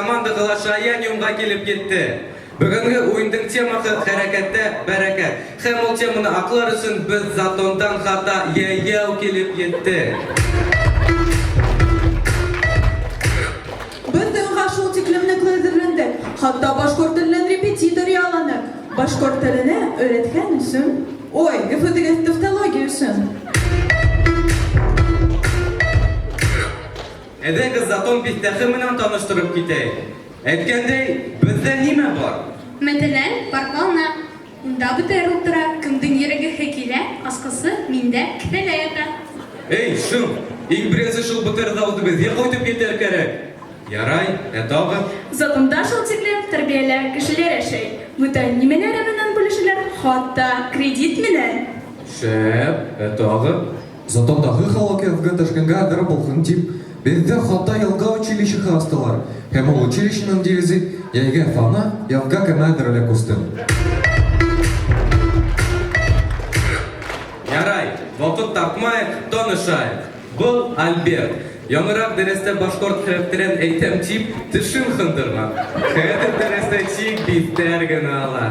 командаһы ла Шаяниумға килеп етте. Бөгөнгө уйындың темаһы хәрәкәттә бәрәкәт. Һәм ул теманы аҡлар өсөн беҙ Затондан хатта йәйәү килеп еттек. Беҙ уйынға шул тиклем ныҡлы әҙерләндек, хатта башҡорт теленән репетитор ялланыҡ. Башҡорт теленә өйрәткән өсөн, ой, ғәфү итегеҙ, тавтология өсөн. Әйҙәгеҙ Затон биҫтәһе менән таныштырып китәйек. Әйткәндәй, беҙҙә нимә бар? Мәҫәлән, парк алына. Унда БТР ултыра, кемдең йөрөгөһө килә, асҡысы миндә кеҫәлә ята. Эй, шым, иң беренсе шул БТРҙа үҙебеҙгә ҡайтып етер кәрәк. Ярай, ә тағы? Затонда шул тиклем тәрбиәле кешеләр йәшәй. Бүтән нимәләре менән бүлешәләр, хатта кредит менән. Шәп, ә тағы? Затондағы халыҡ яҙғы ташҡынға әҙер булһын тип, беҙҙә хатта йылға училищеһы астылар. Һәм ул училищеның девизы «Йәйгә фана, яҙға кәмә әҙерлә, ҡустым». Ярай, ваҡыт тартмайыҡ, танышайыҡ. Был Альберт. Яңыраҡ дәрестә башҡорт хәрефтәрен әйтәм тип, тешен һындырған. Хәҙер дәрестә тик биттәр генә ала.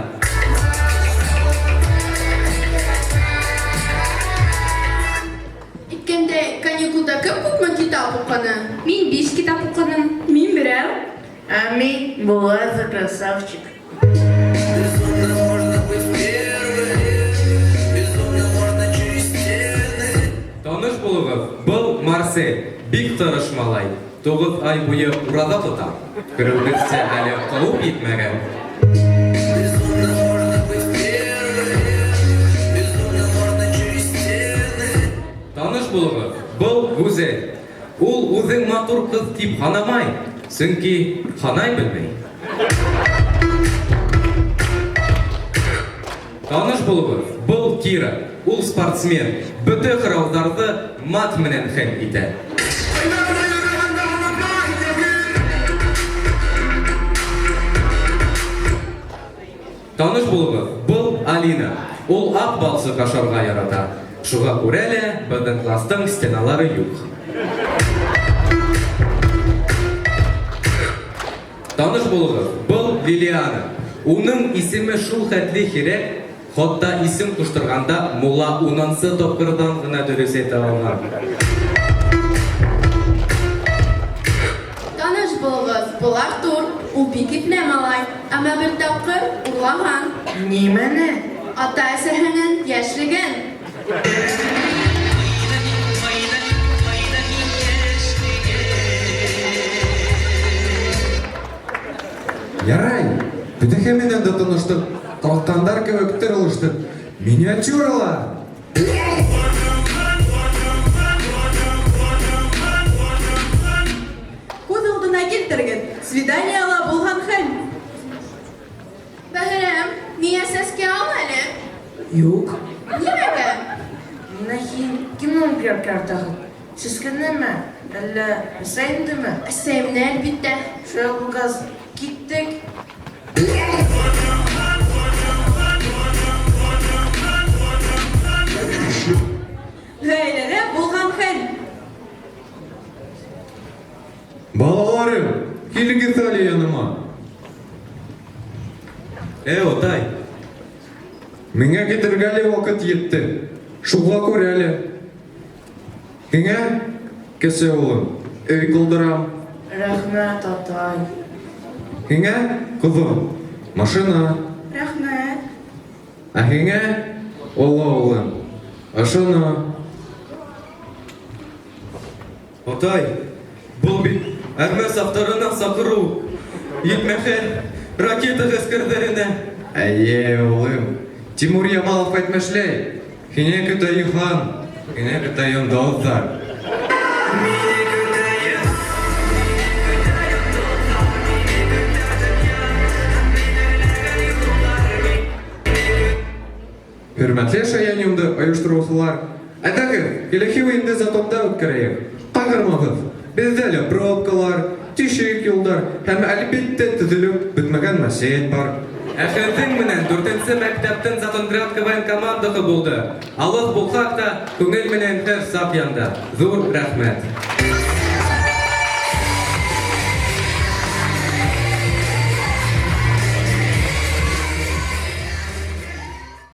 Әйткәндәй, каникулда кем күпме китап уҡыны? Мин биш китап уҡыным. Мин берәү. Ә мин была за красавчик. Безумно можно быть первым, безумно можно через стены. Таныш булығыҙ, был Марсель, бик тырыш малай. 9 ай буйы ураҙа тота. Күреүебеҙсә, әле ҡыуып етмәгән. Безумно можно быть первым, безумно можно через стены. Таныш булығыҙ, был Гүзәл. Ул үҙен матур ҡыҙ тип һанамай, сөнки һанай белмәй. Таныш булығыҙ, был Кира. Ул спортсмен, бөтә һорауҙарҙы мат менән хәл итә. Таныш булығыҙ, был Алина. Ул аҡ балсыҡ ашарға ярата. Шуға күрә лә беҙҙең кластың стеналары юҡ. Таныш булығыҙ, был Лилиана. Уның исеме шул хәтле һирәк, хатта исем ҡуштырғанда мулла унынсы тапҡырҙан ғына дөрөҫ әйтә алған. Таныш булығыҙ, был Артур. Ул бик ипле малай, әммә бер тапҡыр урлаған. Нимәне? Ата-әсәһенең йәшлеген. Ярай, бөтәһе менән дә таныштыҡ, таракандар кеүек тырылыштыҡ. Миниатюралар! Күҙ алдына килтергеҙ, свиданиела булған хәл. Бәһрәм, миңә сәскә ал әле. Юҡ. Нимәгә? Менә һин кино картаһы. Сәскәнеме? Әллә әсәйеңдеме? Әсәйемне, әлбиттә. Шулай булғас, киттек. Ғаиләлә булған хәл. Балаларым, килегеҙ әле яныма. Эй, атай. Миңә китергә лә ваҡыт етте. Шуға күрә лә. Һиңә, кесе улым, өй ҡалдырам. Рәхмәт, атай. Һиңә, ҡыҙым, машина. Рәхмәт. Ә һиңә, оло улым, ошоно. Атай, был бит әрмән сафтарына саҡырыу. Етмәһә, ракета ғәскәрҙәренә. Эйе, улым, Тимур Ямалов әйтмешләй, һине көтә йыһан, һине көтә йондоҙҙар. Хөрмәтле Шаяниумды ойоштороусылар, әйҙәгеҙ, киләһе уйынды Затонда үткәрәйек. Ҡайғырмағыҙ, беҙҙә лә пробкалар, тишек юлдар һәм әлбиттә төҙөлөп бөтмәгән мәсет бар. Ә һеҙҙең менән дүртенсе мәктәптең Затонград КВН командаһы булды. Алыҫ булһаҡ та, күңел менән һәр саҡ янда. Ҙур рәхмәт.